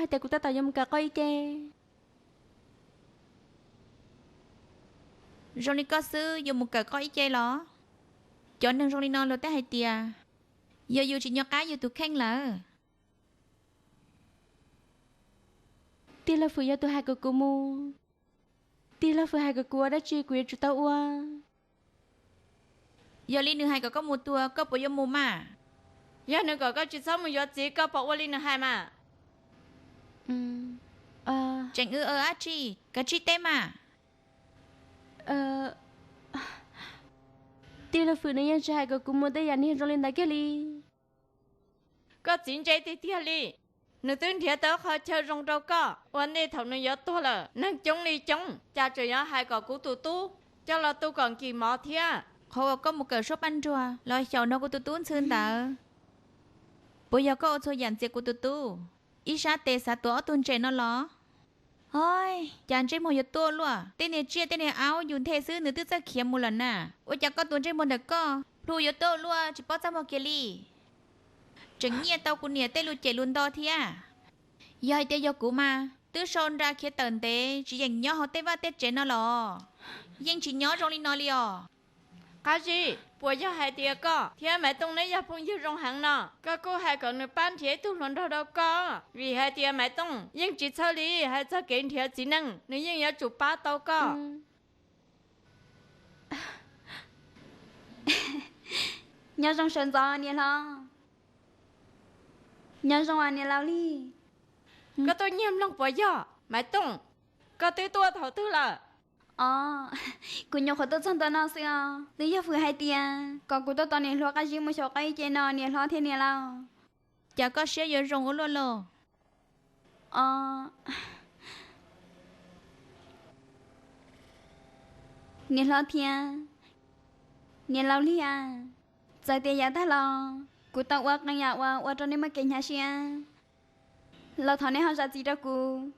Ces kuv tab tom yuav mus kawm qoj ib ce. Zoo li koj xwb yuav mus kawm qoj ib ce los? Cov neeg zoo li no luag tej hais tias yog yus tsis nco qab yus tus kheej lawm. Tij laug Fwm yog tus hais kom kuv mus. Tij laug Fwm hais kom kuv ua dab tsi kuv yuav tsum tau ua. Yog li nws hais kom koj mus tua, koj puas yuav mus mas? Yog nws kom koj tsis txhob mus yuav txiv, koj puas ua li nws hais mas? Tseem ua dab tsi, kav tsij teb mas. Tij laug Fwm nws yeej tsis hais kom kuv mus tej yam niag zoo li ntawd kiag li. Koj txiv ntse tiag tiag li. Nws twb nrhiav tau qhov chaw zoo rau koj ua ntej thaum nws yuav tuag lawm. Neeg coob li coob, cas tseem yuav hais kom kuv tus tub coj los tu kom nkim mov thiab. Qhov uas koj mus kawm suab paj nruag los xyaum nrog kuv tus tub ntxhw ntawd, puas yog koj ua txhua yam ntxias kuv tus tub? Ib sab tes xav tuav ob tug ntses no los? Hos, cas ntsej muag yuav tuaj luaj, tej niag tsiaj tej niag aub yus nthe xwb nws twb txawj khiav mus lawm na. Ua cas koj tus ntsej muag ntawm koj plhu yuav tuaj luaj, tsis paub txaj muag kiag li. Tseem nyiaj tau kuv niam tej lus cem lus nto thiab. Yog hais tias yog kuv mas twb sau nra khiav tawm ntev, tsis yeem nyob hauv tej vaj tej tsev no los. Yeej tsis nyob zoo li no li os. Qab Zib, puas yog hais tias koj thiab Maiv Tooj neb yog phooj ywg zoo heev no, koj kuj hais kom nws pab nrhiav ib tug hluas nraug rau koj? Vim hais tias Maiv Tooj yeej tsis txhawj li hais txog kev nrhiav txiv neej, nws yeej yuav tsum pab tau koj. Nyob zoo sawv ntxov niam hlob. Nyob zoo niam laus Lig. Koj tuaj nyiag mloog puas yog? Maiv Tooj, koj twb tuaj thaum twg lawm? Os, kuv nyuam qhuav tuaj txog ntua no xwb os. Twb yog Fwm hais tias kom kuv tuaj tos niam hluas Qab Zib mus xyaum qoj ib ce no niam hlob thiab niam laus. Cas koj siab yuav zoo ua luaj lauj? Os, niam hlob thiab niam laus Lig a, txawm tias yav tag los kuv tau ua qee yam uas ua rau nej muaj kev hnyav siab los thov nej ho zam txim rau kuv.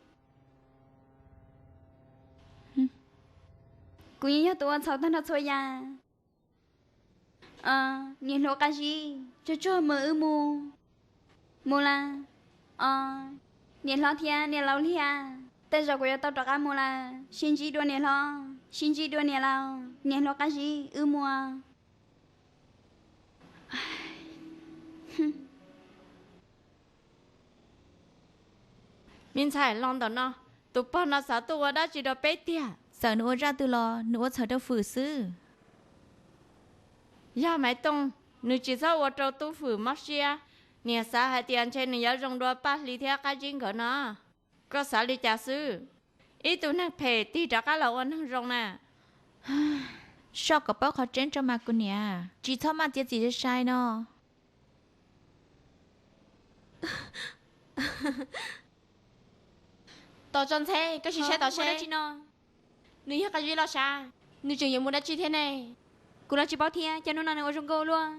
Kuv yeej yog tus ua txhaum tag nrho txhua yam. Niam hluas Qab Zib, tsuag tsuag mus wb mus. Mus las. Niam hlob thiab niam laus Lig a, tej zaum kuv yuav tau rov qab mus lawm. Sib ntsib dua niam hlob, sib ntsib dua niam laus, niam hluas Qab Zib, wb mus. Me ntxhais los ntawm no, tus pog no xav tuaj ua dab tsi rau peb tiag? Txawm nws ua zaj twg los nws ua txhawm rau Fwm xwb. Yog Maiv Tooj, nws tsis txhob ua rau tub Fwm mob siab. Niam xav hais tias ntshe nws yuav zoo dua Paj Hli thiab Qab Zib nkawd no. Koj xav li cas xwb? Ib tug neeg phem tig rov qab los ua neeg zoo na. Soj kom paub qhov tseeb tso mas kuv niam, tsis txhob maj txiav txim sai sai no. Tos tso ntxheb, koj sim saib tom seb. Nws yog Qab Zib los sav, nws tseem yuav mus dab tsi thiab ne? Kuv los tsis paub thiab, cas hnub no nws ua zoo nkauj luaj.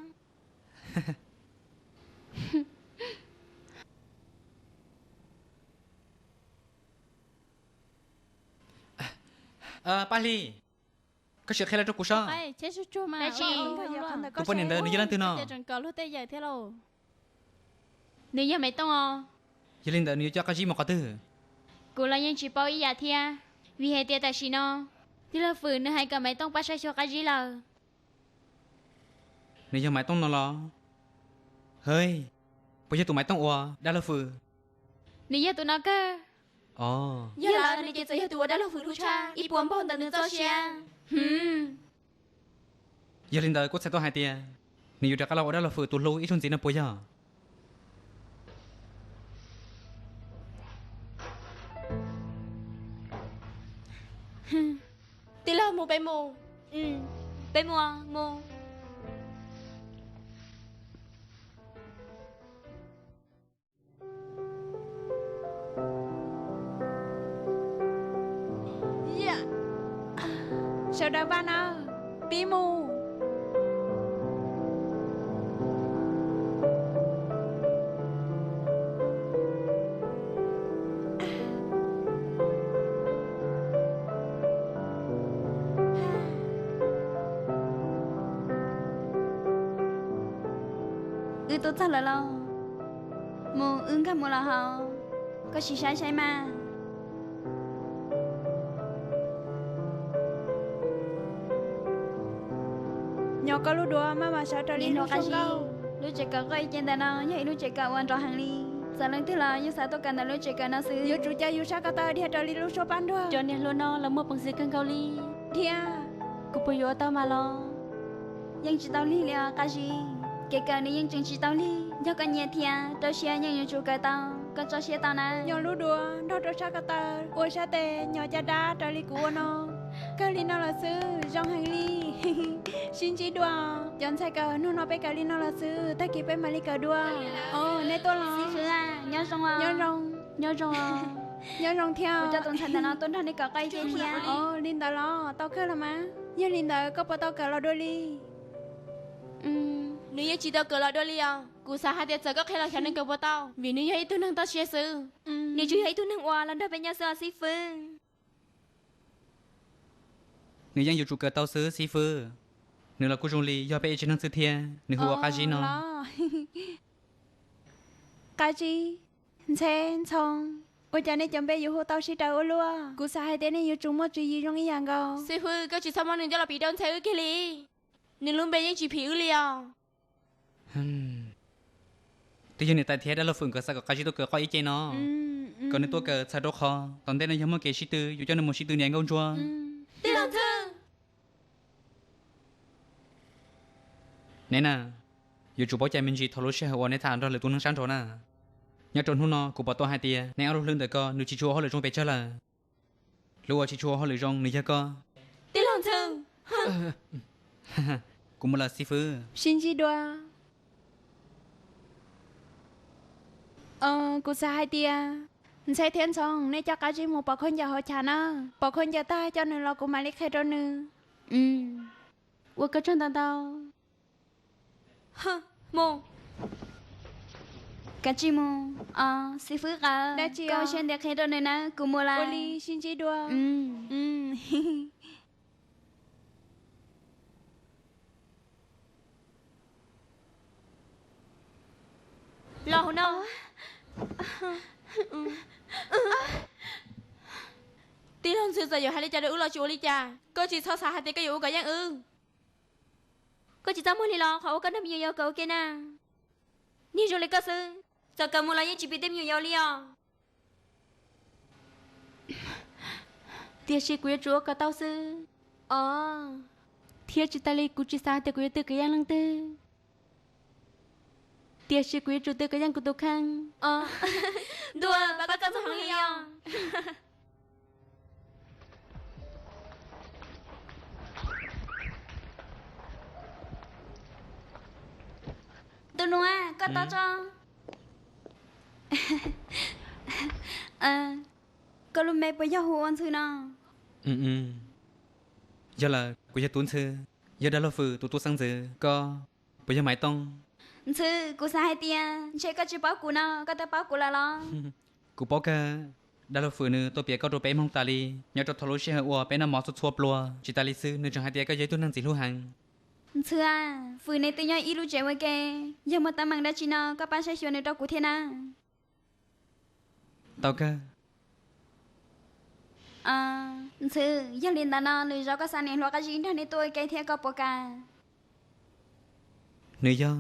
Paj Hli, koj sim qhia los rau kuv saib. Tus poj niam ntawd nws yog leej twg no? Nws yog Maiv Tooj os. Yog li ntawd nws yuav coj Qab Zib mus qhov twg? Kuv los yeej tsis paub ib yam thiab, vim hais tias tam sim no tij laug Fwm nws hais kom Maiv Tooj pab saib xyuas Qab Zib lawm. Nws yog Maiv Tooj no los? Hwj, puas yog tus Maiv Tooj uas dab laug Fwm? Nws yog tus no kawg. Yog lawm nws ces txawm yog tus uas dab laug Fwm hlub tshaj ib puas npaug ntawm nws txoj sia. Yog li ntawd kuv txhais tau hais tias nws yuav rov qab los ua dab laug Fwm tus hlub ib zaug ntxiv no puas yog? Tij laug, mus peb mus. Peb mus, mus. Sawv daws npaj nawb, pib mus. Wb tuaj txog lawm lauj. Mus, wb nkag mus los hauv. Koj sim saib saib mas. Nyob koj lub duav maj mam sawv raws li lub suab nkauj. Lub tsev kawm qoj ib ce ntawm no yog ib lub tsev kawm uas nrov heev li. Txawm leej twg los yeej xav tuaj kawm ntawm lub tsev kawm no xwb. Yuav tsum cia yus sab ko taw dhia raws li lub suab pab nruag. Cov niam hluas no lawv muaj peev xwm kawg nkaus li thiab. Kuv puas yuav ua tau mas los? Yeej tsis tau lig li os Qab Zib. Kev kawm nws yeej tseem tsis tau lig. Yog koj nyiam thiab rau siab yeej yuav tsum kawm tau, koj tso siab tau na. Nyob lub duav nrog rau sab ko taw ua sab tes nyob caj dab raws li kuv ua no. Kawg li no los xwb zoo heev li. Sib ntsib dua. Cov ntxhais kawm, hnub no peb kawm li no los xwb, tag kis peb mam li kawm dua. Os, nej tuaj los. Xib fwb, nyob zoo. Nyob zoo. Nyob zoo thiab. Kuv coj tus ntxhais ntawm no tuaj nrog nej kawm qoj ib ce thiab. Os, li ntawd los tau kawg los mas. Yog li ntawd koj puas tau kawm los dua li? Nws yeej tsis tau kawm los dua li os. Kuv xav hais tias txawm koj qhia los xyov nws kawm puas tau, vim nws yog ib tug neeg toj siab xwb. Nws tsuas yog ib tug neeg uas los nrog peb nyob xwb os xib fwb. Nws yeej yuav tsum kawm tau xwb xib fwb. Nws los kuj zoo li yog peb ib tsev neeg xwb thiab. Nws hu ua Qab Zib no. Qab Zib, Ntxheb, Ntxhoo, ua cas nej cov npe yuav hu tau sib raws ua luaj? Kuv xav hais tias nej yuav tsum muaj tswv yim zoo ib yam nkaus. Xib fwb, koj tsis txhob muab nws coj los piv rau Ntxheb wb kiag li. Nws lub npe yeej tsis phim wb li os. Twb yog niam tais thiab dab laug Fwm nkawd xav kom Qab Zib tuaj kawm qoj ib ce no. Kom nws tuaj kawm txhawm rau qhov tom ntej no yog muaj kev sib tw, yuav coj nws mus sib tw niam nkauj ntsuab. Tij laug Ntxhw, neb na, yuav tsum paub cai me ntsis thaum lub sij hawm uas neb tham nrog lwm tus neeg sab nraud na. Nyob rau hnub no kuv pom tau hais tias neb ob lub hlwb ntawm koj nws tsis tshua ua hauj lwm zoo pes tsawg lawm. Lub uas tsis tshua ua hauj lwm zoo nws yog koj. Tij laug Ntxhw, kuv mus lawm xib fwb. Sib ntsib dua. Kuv xav hais tias Ntxheb thiab Ntxhoo, nej coj Qab Zib mus pov khaub ncaws hauv chav na. Pov khaub ncaws tag coj nws los kuv mam li qhia rau nws. Ua koj tsaug ntau ntau. Mus. Kav tsij mus. Xib fwb Qawv, koj ua siab ntev qhia rau nws nawb, kuv mus lawm. Ua li sib ntsib dua. Los hauv no. Tij laug Ntxhw, txawm yuav hais li cas rau wb los tsis ua li cas, koj tsis txhob xav hais tias koj yuav ua kom yeej wb. Koj tsis txaj muag li los? Qhov uas koj nrog me nyuam yaus kawm ua ke na, niag zoo li koj xwb, txawm kawm mus los yeej tsis piv tej me nyuam yaus li os. Tiam sis kuv yuav tsum ua kom tau xwb. Os, thiab tsis tas li kuv tsis xav tias kuv yuav tw kwv yeej leej twg, tiam sis kuv yuav tsum tw kwv yeej kuv tus kheej. Ntuas, pab koj txog heev li os. Tus nus, koj tau tso. Koj lub npe puas yog hu ua Ntxhw no? Yog lawm, kuv yog Tub Ntxhw, yog dab laug Fwm tus tub xeeb ntxwv. Koj puas yog Maiv Tooj? Ntxhw, kuv xav hais tias ntshe koj tsis paub kuv no, koj twb paub kuv lawm los? Kuv paub kawg. Dab laug Fwm nws tuaj piav koj rau peb mloog tas li, nyob rau thaum lub sij hawm uas peb noj mov txhua txhua plua. Tsis tas li xwb, nws tseem hais tias koj yog ib tug neeg ntxim hlub heev. Ntxhw a, Fwm nws twb nyob ib lub tsev ua ke, yog muaj teeb meem dab tsi no koj pab saib xyuas nws rau kuv thiab na. Tau kawg. Ntxhw, yog li ntawd no lwm zaus koj xa niam hluas Qab Zib nrog neb tuaj ua ke thiab koj puas kam? Nws yog